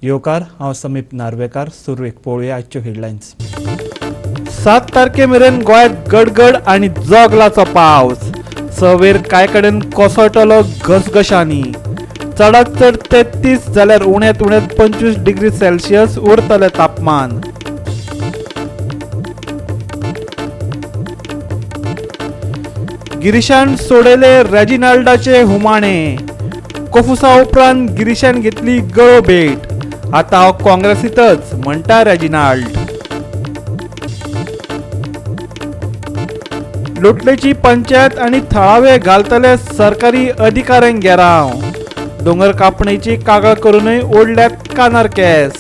येवकार, हांव समीप नार्वेकार. सुरवेक पळोवया आजच्यो हेडलायन्स. 7 तारखे मेरेन गोंयांत गडगड आनी जोगलाचो पावस. सवेर कांय कडेन कोसळटलो घसघशांनी. चडात चड 33 जाल्यार उण्यांत उणें 25 डिग्री सेल्सियस उरतलें तापमान. गिरीशान सोडयले रेजिनाल्डाचे हुमाणे. कोफुसा उपरांत गिरीशान घेतली गळो भेट. आतां हांव काँग्रेसींतच म्हणटा रेजिनाल्ड. लोटलेची पंचायत आनी थळावे घालतले सरकारी अधिकाऱ्यांक घेराव. दोंगर कापणेची कागाळ करूनय ओडल्यात कानार केस.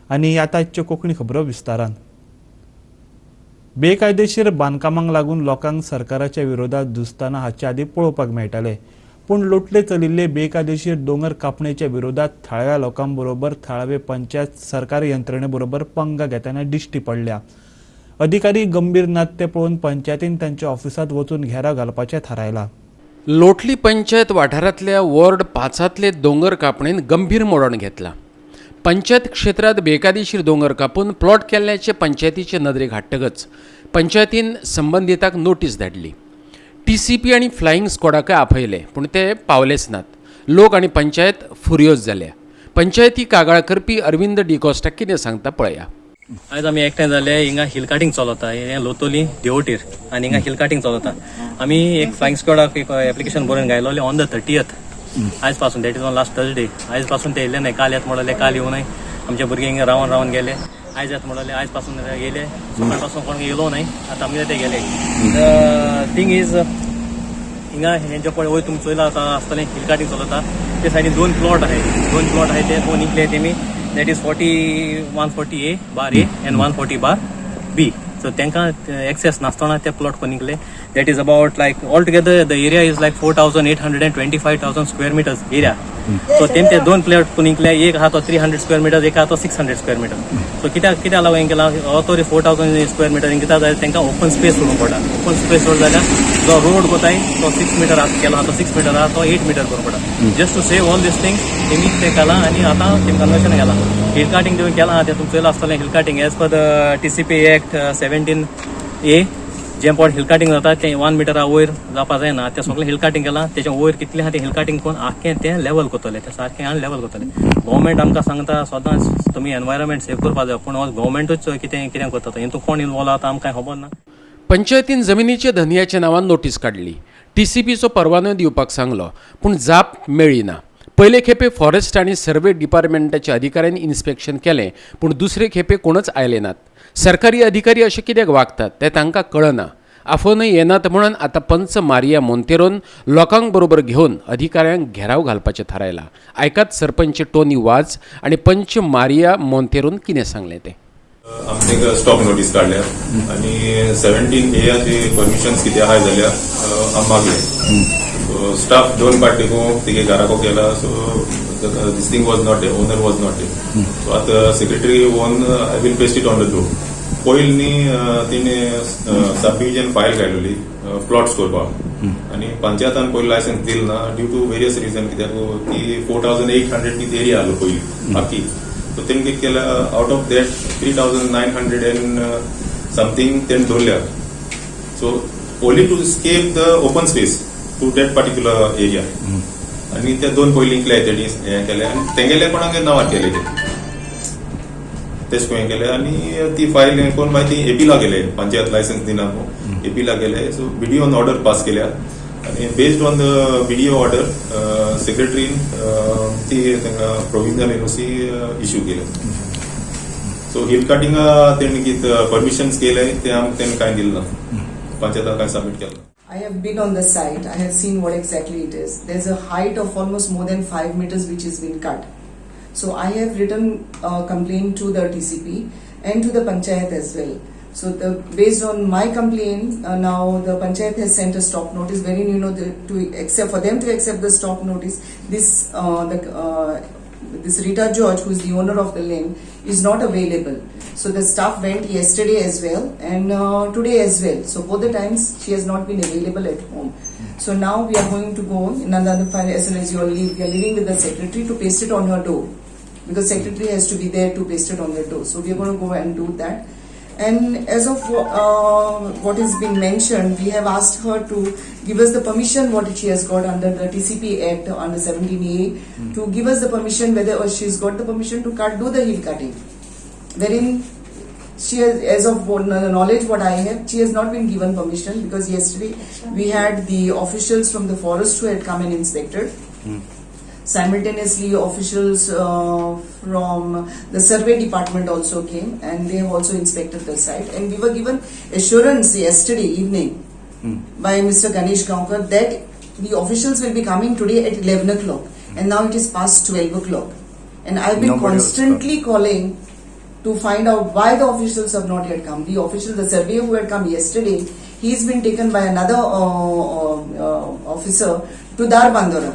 आनी आतां आजच्यो कोंकणी खबरो विस्तारान. बेकायदेशीर बांदकामांक लागून लोकांक सरकाराच्या विरोधात झुजतना हाचे आदीं पळोवपाक मेळटाले. पूण लोटले चलिल्ले बेकायदेशीर दोंगर कापणेच्या विरोधात थळाव्या लोकां बरोबर थळावे पंचायत सरकारी यंत्रणे बरोबर पंगा घेतना दिश्टी पडल्या. अधिकारी गंभीर नात ते पळोवन पंचायतीन तांच्या ऑफिसांत वचून घेराव घालपाचें थारायलां. लोटली पंचायत वाठारांतल्या वॉर्ड 5 दोंगर कापणेन गंभीर मोडण घेतला. पंचायत क्षेत्रांत बेकायदेशीर दोंगर कापून प्लॉट केल्ल्याचे पंचायतीचे नदरेक हाडटकच पंचायतीन संबंदिताक नोटीस धाडली. TCP आनी फ्लायिंग स्क्वॉडाकय आपयले, पूण ते पावलेच नात. लोक आनी पंचायत फुर्योज जाल्या. पंचायती कागाळ करपी अरविंद डिकॉस्टा कितें सांगता पळया. आयज आमी एकठांय जाले. हिंगा हिल काटिंग चलता, हें लोतोली देवटीर आनी हिंगा हिल काटिंग चलता. आमी एक फ्लायिंग स्क्वॉडाक एक एप्लिकेशन बरोवन घायलोलें ऑन the 30th आयज पासून, that is on last Thursday. आयज पासून ते येयले न्हय. काल येत म्हणले, काल येवनय आमचे भुरगे हिंगा रावन रावन गेले. आयज येत म्हणले, आयज पासून गेले. सकाळ पासून कोण येयलो न्हय. आतां आमगे ते गेले. The thing is, हिंगा हेंच्या पळय वयर तुमी चोयलां आतां आसतलें, हिल काटिंग चलता. ते सायडीन दोन प्लॉट आहाय, दोन प्लॉट आहाय. ते दोन इकले तेमी, that is 140A/A and 140/B. So तांकां एक्सेस नासतना ते प्लॉट कोण निकले. That is about like all together the area is like 4,825,000 square meters area. So तेम ते दोन प्लॉट कोण निकले, एक आहा तो 300 स्क्वेअर मिटर्स, एक आहा तो 600 स्क्वेअर मिटर. सो कित्याक कित्याक लागून हें केलां? हो तरी 4,000 स्क्वेअर मिटर कित्याक जाय? तांकां ओपन स्पेस सोडूंक पडटा. ओपन स्पेस सोड जाल्यार जो रोड कोताय तो 6 मिटर केला, तो 6 मिटर आहा तो 8 मिटर करूंक पडटा. Just to save all these things तेमी तें केलां आनी आतां तेमी कन्वर्शन केलां. हिल काटिंग तुमी केलां तें तुमी चोयलां आसतलें. Hill cutting as per the TCP act 17A, जें पळय हिल काटिंग जाता तें 1 मिटरा वयर जावपा जायना. तें सगळें हिल काटिंग केलां. तेच्या वयर कितलें आहा तें हिल काटिंग करून आख्खें तें लेवल करतलें, तें सारकें आनी लेवल करतलें. गव्हर्मेंट आमकां सांगता सदांच तुमी एनवायरमेंट सेव करपा जाय, पूण गव्हर्मेंटूच कितें कितें करता, हितून कोण इनवॉल्व आसा आमकां खबर ना. पंचायतीन जमिनीच्या धनयाच्या नांवान नोटीस काडली. TCPचो परवानो दिवपाक सांगलो, पूण जाप मेळ्ळी ना. पयले खेपे फॉरेस्ट आनी सर्वे डिपार्टमेंटाच्या अधिकाऱ्यांनी इन्स्पेक्शन केलें, पूण दुसरे खेपे कोणच आयले नात. सरकारी अधिकारी अशें कित्याक वागतात तें तांकां कळना. आफोवनय येनात म्हणून आतां पंच मारिया मोंतेरोन लोकांक बरोबर घेवन अधिकाऱ्यांक घेराव घालपाचें थारायलां. आयकात सरपंच टोनी वाज आनी पंच मारिया मोंतेरोन कितें सांगलें तें. आमचे एक स्टॉप नोटीस काडल्या आनी 17Aचे परमिशन्स कितें आहाय जाल्यार आमी मागले. सो स्टाफ दोन पार्टी तिगे घराको केला. So this thing was not there, owner was not there. So आतां secretary own I will paste it on the door. पयल न्ही तिणे सब डिविजन फायल काडलेली प्लॉट्स करपाक आनी पंचायतान पयलीं लायसन्स दिल ना ड्यू टू वेरियस रिजन, कित्याक ती 4,800 कितें एरिया आसलो पयलीं आख्खी. सो तेणी कितें केलां, out of that 3,900 and something तेणी दवरल्या. So only to escape the open space to that particular area. आनी ते दोन पयलीं इकले तेणी हें केलें आनी तेंगेले कोणागे नांवार केले ते तेश हें केलें आनी ती फायल हें करून मागीर ती एपीला गेले. पंचायत लायसन्स दिना एपीला गेले. सो बीडीओन ऑर्डर पास केल्या आनी based on the BDO order सेक्रेटरीन ती तांकां प्रोविजनल एनओसी इश्यू केले. सो हिल कटिंगा तेणी कितें परमिशन्स केले ते आमकां तेणी कांय दिलें ना, पंचायतान कांय सबमीट केलें ना. I have been on the site. I have seen what exactly it is. There's a height of almost more than 5 meters which has been cut. So I have written a complaint to the TCP and to the panchayat as well. So based on my complaint, now the panchayat has sent a stop notice wherein to accept, for them to accept the stop notice, this the this Rita George, who is the owner of the land, is not available. So the staff went yesterday as well and today as well. So both the times she has not been available at home. So now we are going to go in another file as soon as you all leave. We are leaving with the secretary to paste it on her door, because secretary has to be there to paste it on the door. So we are going to go and do that. And as of what has been mentioned, we have asked her to give us the permission what she has got under the TCP Act under 17A to give us the permission whether she's got the permission to do the hill cutting. Wherein she has, as of the knowledge what I have, she has not been given permission, because yesterday we had the officials from the forest who had come and inspected. Simultaneously, officials from the survey department also came and they have also inspected the site. And we were given assurance yesterday evening by Mr. Ganesh Gaonkar that the officials will be coming today at 11 o'clock. And now it is past 12 o'clock. And I've been constantly calling to find out why the officials have not yet come. The official, the surveyor who had come yesterday, he's been taken by another officer to Dharbandora,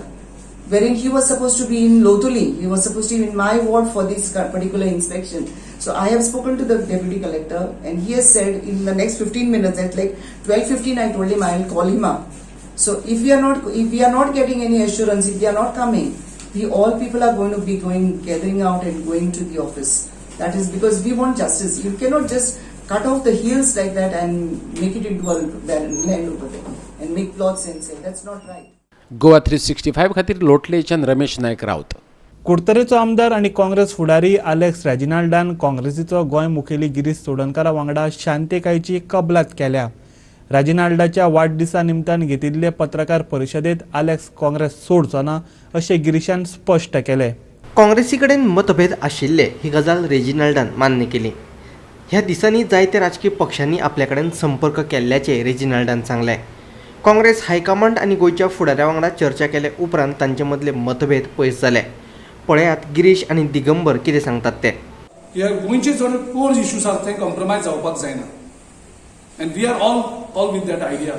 wherein he was supposed to be in Loutolim. He was supposed to be in my ward for this particular inspection. So I have spoken to the deputy collector and he has said in the next 15 minutes, at like 12:15, I told him I will call him up. So if we are not getting any assurance, if they are not coming, we all people are going to be gathering out and going to the office. That is because we want justice. You cannot just cut off the hills like that and make it into a land over there and make plots and say that's not right. Goa 365 खातीर लोटलेच्यान रमेश नायक राऊत. कुडतरेचो आमदार आनी काँग्रेस फुडारी Alex रेजिनाल्डान काँग्रेसीचो Goa मुखेली गिरीश चोडणकारा वांगडा शांतीकायेची कबलात केल्या. रेजिनाल्डाच्या वाडदिसा निमतान घेतिल्ले पत्रकार परिशदेंत आलेक्स काँग्रेस सोडचो ना अशें गिरीशान स्पश्ट केलें. काँग्रेसी कडेन मतभेद आशिल्ले ही गजाल रेजिनाल्डान मान्य केली. ह्या दिसांनी जायते राजकीय पक्षांनी आपल्या कडेन संपर्क केल्ल्याचें रेजिनाल्डान सांगलें. काँग्रेस हायकमांड आनी गोंयच्या फुडाऱ्या वांगडा चर्चा केले उपरांत तांचे मदले मतभेद पयस जाले. पळयात गिरीश आनी दिगंबर कितें सांगतात ते. गोंयचे चड कोर इश्यूज आसात ते कॉम्प्रोमायज जावपाक जायना. And we are all with that idea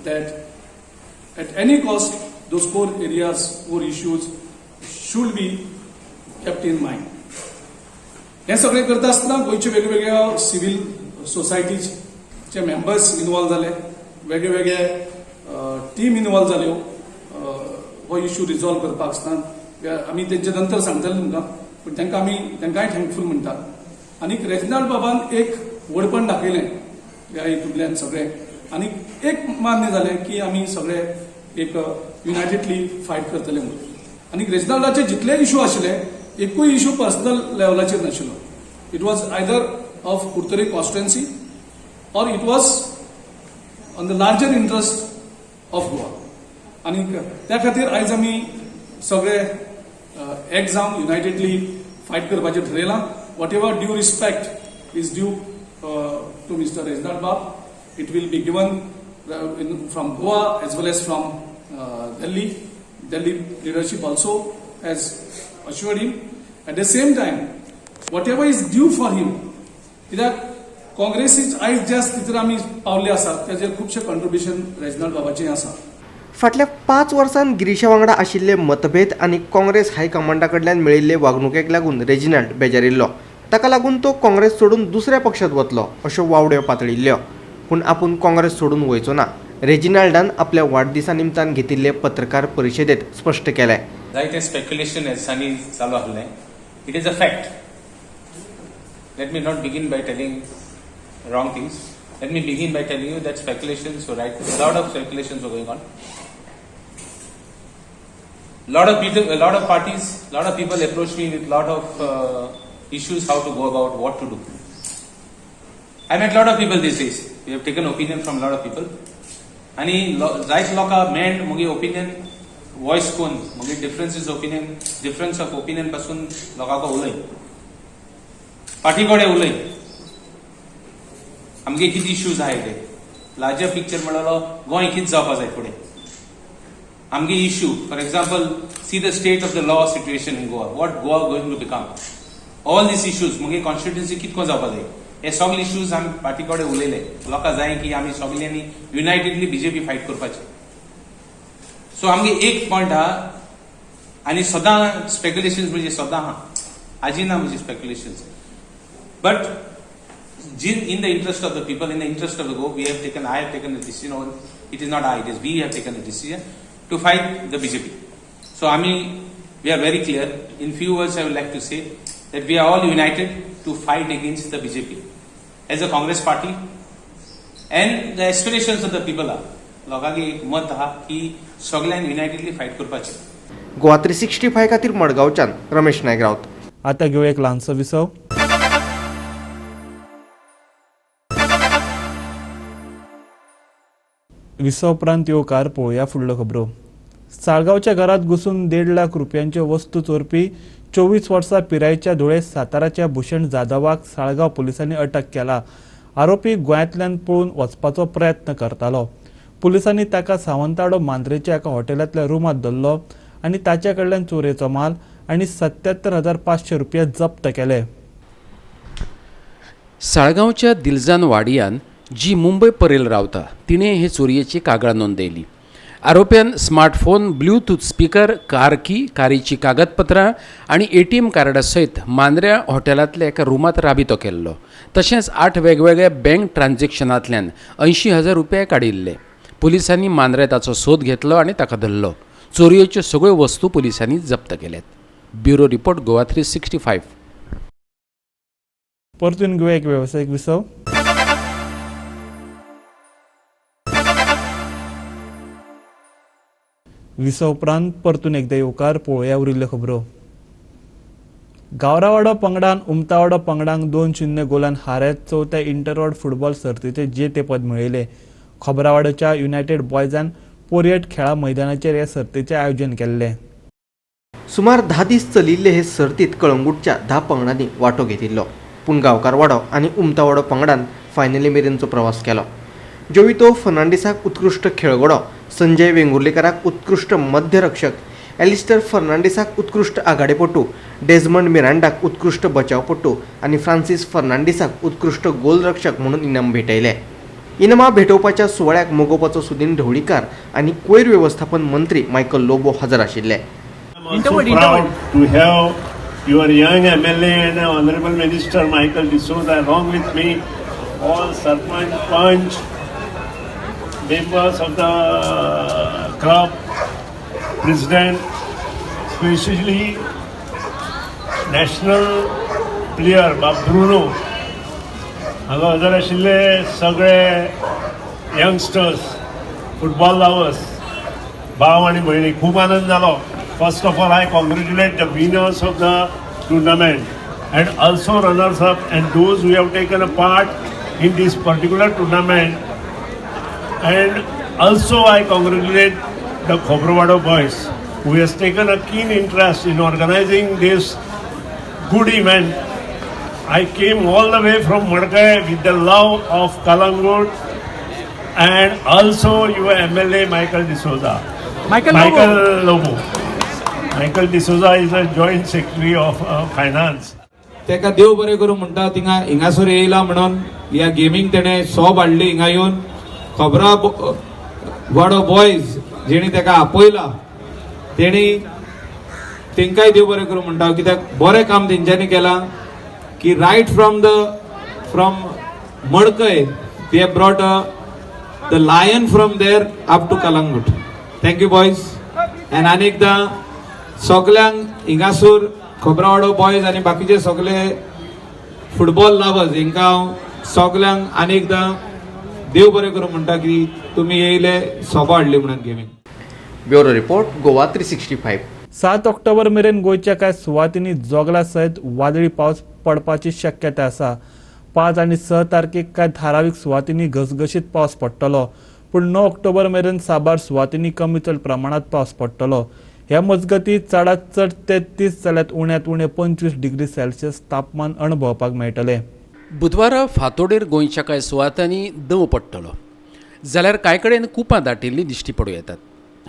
that at any cost those core areas, core issues should be kept in mind. हें सगळें करता आसतना गोंयचे वेगवेगळ्या सिव्हील सोसायटीचे मेंबर्स इनवॉल्व जाले, वेगळे टीम इनवॉल्व जाल्यो हो इश्यू रिजॉल्व करपाक आसतना. आमी तेंचे नंतर सांगतले तुमकां, पूण तांकां आमी तांकांय थँकफूल म्हणटात. आनी रेजिनाल्ड बाबान एक व्हडपण दाखयलें ह्या हितूंतल्यान सगळें, आनी एक मान्य जालें की आमी सगळे एक युनायटेडली फायट करतले म्हणून. आनी रेजिनाल्डाचे जितले इश्यू आशिल्ले एकूय इश्यू पर्सनल लेवलाचेर नाशिल्लो. It was either of Curtorim constituency or it was on the larger interest of Goa. आनी त्या खातीर आयज आमी सगळे एक जावन युनायटेडली फायट करपाचें ठरयलां. Whatever due respect is due to Mister Reginald Bab, it will be given from Goa as well as from Delhi. Delhi leadership also has assured him. At the same time, whatever is due for him, कित्याक काँग्रेसीच आयज ज्या स्थितीर आमी पावले आसात ताजेर खुबशें contribution Reginald बाबाचें आसा. फाटल्या 5 वर्सांत गिरीशा वांगडा आशिल्ले मतभेद आनी काँग्रेस हायकमांडा कडल्यान मेळिल्ले वागणुकेक लागून रेजिनाल्ड बेजारिल्लो. ताका लागून तो काँग्रेस सोडून दुसऱ्या पक्षांत वतलो अश्यो वावड्यो पातळिल्ल्यो. पूण आपूण काँग्रेस सोडून वयचो ना, रेजिनाल्डान आपल्या वाडदिसा निमतान घेतिल्ले पत्रकार परिशदेंत स्पश्ट केलें. जायते स्पेक्युलेशन ह्या दिसांनी चालू आसलें. It is a fact. Let me not begin by telling wrong things. Let me begin by telling you that speculations were right. A lot of speculations were going on. Lot of people, a lot of parties, lot of people approached me with lot of issues, how to go about, what to do. I met lot of people these days. We have taken opinion from lot of people. आनी जायत लोकां मेळ मुगे opinion voice कोन मुगे differences opinion, difference of opinion पासून लोकांक उलय पाठी कडेन उलय आमगे कितें इश्यूज आहाय ते लार्जर पिक्चर म्हणलो गोंय कितें जावपा जाय फुडें आमगे issue. For example, see the state of the law situation in Goa, what Goa going to become, all these issues मुगे कॉन्स्टिट्युन्सी कितको जावपा जाय हे सगळे इश्यूज आमी पार्टी कडेन उलयले. लोकां जाय की आमी सगल्यांनी युनायटेडली बीजेपी फायट करपाची. सो आमगे एक पॉयंट आहा, आनी सदां स्पेक्युलेशन्स म्हणजे सदां आहा, आजी ना म्हणजे speculations, but in the interest of the people, in the interest of the Goa, we have taken, I have taken the decision, or it is not I, it is we have taken the decision to fight the BJP. So I mean, we are very clear. In few words, I would like to say that we are all united to fight against the BJP as a Congress party, and the aspirations of the people are. लोकांक एक मत आहा की सगळ्यांनी युनायटेडली fight करपाचें. गोवा 365 खातीर मडगांवच्यान रमेश नायक रावत. आतां घेवया एक ल्हानसो विसव. विसव उपरांत येवकार पळोवया फुडल्यो खबरो. साळगांवच्या घरांत घुसून 1.5 लाख रुपयांच्यो वस्तू चोरपी 24 वर्सां पिरायेच्या धुळे साताराच्या भूषण जाधवाक साळगांव पुलिसांनी अटक केला. आरोपी गोंयांतल्यान पळून वचपाचो प्रयत्न करतालो. पुलिसांनी ताका सावंताडो मांद्रेच्या एका हॉटेलांतल्या रुमांत धरलो आनी ताच्या कडल्यान चोरयेचो माल आनी 77,500 रुपया जप्त केले. साळगांवच्या दिलजान वाडियान जी मुंबय परेल रावता तिणें हे चोरयेची कागाळ नोंदयली. आरोप्यान smartphone, bluetooth speaker, car key, कारीची कागदपत्रां आनी ATM कार्डा सयत मांद्र्या हॉटेलांतल्या एका रुमांत राबितो केल्लो. तशेंच 8 वेगवेगळ्या बँक ट्रान्झॅक्शनांतल्यान 80,000 रुपया काडिल्ले. पुलिसांनी मांद्र्या ताचो सोद घेतलो आनी ताका धरलो. चोरयेच्यो सगळ्यो वस्तू पुलिसांनी जप्त केल्यात. Bureau report, Goa 365. परतून घेवया एक वेवसायीक विसव. विसव उपरांत परतून एकदा येवकार पळोवया उरिल्ल्यो खबरो. गावरावाडो पंगडान उमतावाडो पंगडांक 2-0 गोलान हारयत चवथ्या इंटरवॉर्ड फुटबॉल सर्तीचें जेतेपद मेळयलें. खोबरावाडोच्या युनायटेड बॉयजान पोरयट खेळा मैदानाचेर हे सर्तीचें आयोजन केल्लें. सुमार 10 दीस चलिल्ले हे सर्तीत कळंगूटच्या 10 पंगडांनी वांटो घेतिल्लो. पूण गांवकारवाडो आनी उमतावाडो पंगडान फायनली मेरेनचो प्रवास केलो. जोवितो फर्नांडीसाक उत्कृश्ट खेळगडो, संजय वेंगुर्लेकराक उत्कृश्ट मध्यरक्षक, एलिस्टर फर्नांडीसाक उत्कृश्ट आघाडेपटू, डेझमंड मिरांडाक उत्कृश्ट बचावपटू आनी फ्रांसीस फर्नांडीसाक उत्कृश्ट गोलरक्षक म्हणून इनाम भेटयले. इनामां भेटोवपाच्या सुवाळ्याक मगोपाचो सुदीन ढवळीकार आनी कोयर वेवस्थापन मंत्री मायकल लोबो हजर आशिल्ले. To have your young MLA and Honorable Minister Michael D'Souza along with me, all sarpanch, panch, members of the club, president, especially national player Bob Bruno, हांगा हजर आशिल्ले सगळे यंगस्टर्स, फुटबॉल लवर्स, भाव आनी भयणी, खूब आनंद जालो. First of all, I congratulate the winners of the tournament and also runners up and those who have taken a part in this particular tournament. And also I congratulate the Khopravado boys who has taken a keen interest in organizing this good event. I came all the way from Madkai with the love of Calangute and also your MLA Michael D'Souza. Michael Lobo. Michael D'Souza is a joint secretary of finance. तेका देव बरें करूं म्हणटा. थिंगा हिंगासर येयला म्हणून ह्या gaming तेणें सोब हाडली. हिंगा येवन खबरा वाडो बॉयज जेणी तेका आपयला तेणी तेंकांय देव बरें करूं म्हणटा. कित्याक बरें काम तेंच्यांनी केलां की right from the from Madkai they brought the lion from there up to Calangute. Thank you boys. And आनी एकदां सगल्यांक हिंगासूर खोबरावाडो बॉयज आनी बाकीचे सगळे फुटबॉल लवर्स हिंकां हांव सगल्यांक आनी एकदां देव बरें करूं म्हणटा की तुमी येयले सोबा हाडली म्हणून गेमीक. Bureau report, Goa 365. 7 October मेरेन गोंयच्या कांय सुवातींनी जोगला सयत वादळी पावस पडपाची शक्यता आसा. 5 आनी 6 तारखेक कांय थारावीक सुवातींनी घसघशीत पावस पडटलो, पूण 9 ऑक्टोबर मेरेन साबार सुवातींनी कमी चड प्रमाणांत पावस पडटलो. ह्या मजगतीं चडांत चड 33 जाल्यार उण्यांत उणें 25 डिग्री सेल्सियस तापमान अणभवपाक मेळटलें. बुधवारा फांतोडेर गोंयच्या कांय सुवातांनी दंव पडटलो, जाल्यार कांय कडेन कुपां दाटिल्लीं दिश्टी पडूं येतात.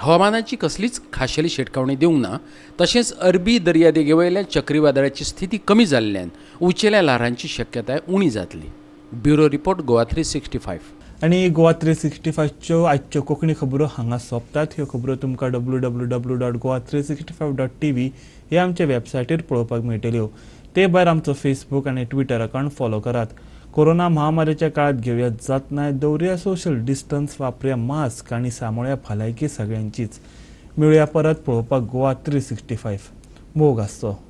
हवामानाची कसलीच खाशेली शिटकावणी दिवंक ना. तशेंच अरबी दर्यादेगेवयल्या चक्रीवादळाची स्थिती कमी जाल्ल्यान उंचेल्या ल्हारांची शक्यताय उणी जातली. Bureau report, Goa 365. आनी गोवा 365च्यो आजच्यो कोंकणी खबरो हांगा सोंपतात. ह्यो खबरो तुमकां www.goa365.tv हे आमच्या वेबसायटीर पळोवपाक मेळटल्यो. ते भायर आमचो फेसबूक आनी ट्विटर अकावंट फॉलो करात. कोरोना महामारीच्या काळात घेवया जतनाय, दवरुया सोशल डिस्टन्स, वापरुया मास्क आनी सांबाळया भलायकी सगळ्यांचीच. मेळुया परत पळोवपाक गोवा 365. मोग आसचो.